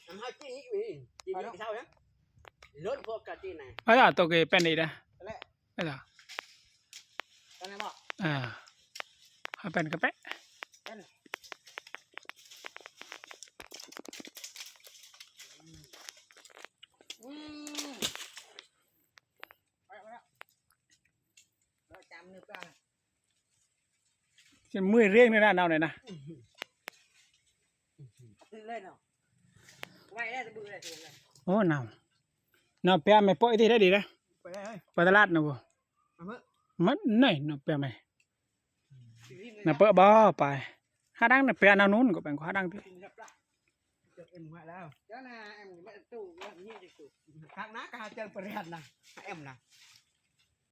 ນ້ຳເຮົາຈີ່ນີ້ມີ ຈີ່ນີ້ເຊົານະ ລົ້ນພວກກະຈີ່ນະ ອາ ໂຕເກແປ້ນນີ້ນະ ແຫຼະ ເອີ ຕອນນັ້ນບໍ ອ່າ ເອົາແປ້ນກະແປະ ແປ້ນ ອືມ ໄປແລ້ວ ໄປແລ້ວ ແລ້ວຈຳໜຶ່ງກ່ອນ ຈະເມື່ອຍເຣງເລີຍນະ ໜາວນີ້ນະ ເລີຍເນາະ ໄວແລ້ວ ແຕ່ບຶດແລ້ວ ໂອ້ ໜາວ ໜາວແປມໄປປ່ອຍຕິໄດ້ດີເດ້ ໄປໄດ້ເຮີ້ຍ ໄປຕະຫຼາດນະບໍ່ ມາເບິ່ງ ມັນໄດ້ໜາວແປມໄປ ໜາວເປີະບໍ່ ໄປຫາດັງນະ ໄປຫາໜາວນູນກໍໄປຫາດັງຕິ ເຈົ້ານະ ແອມ ຕູ້ນີ້ຕິ ຄັກນະ ກະຫາເຈີປະເດັນນະ ແອມນະ.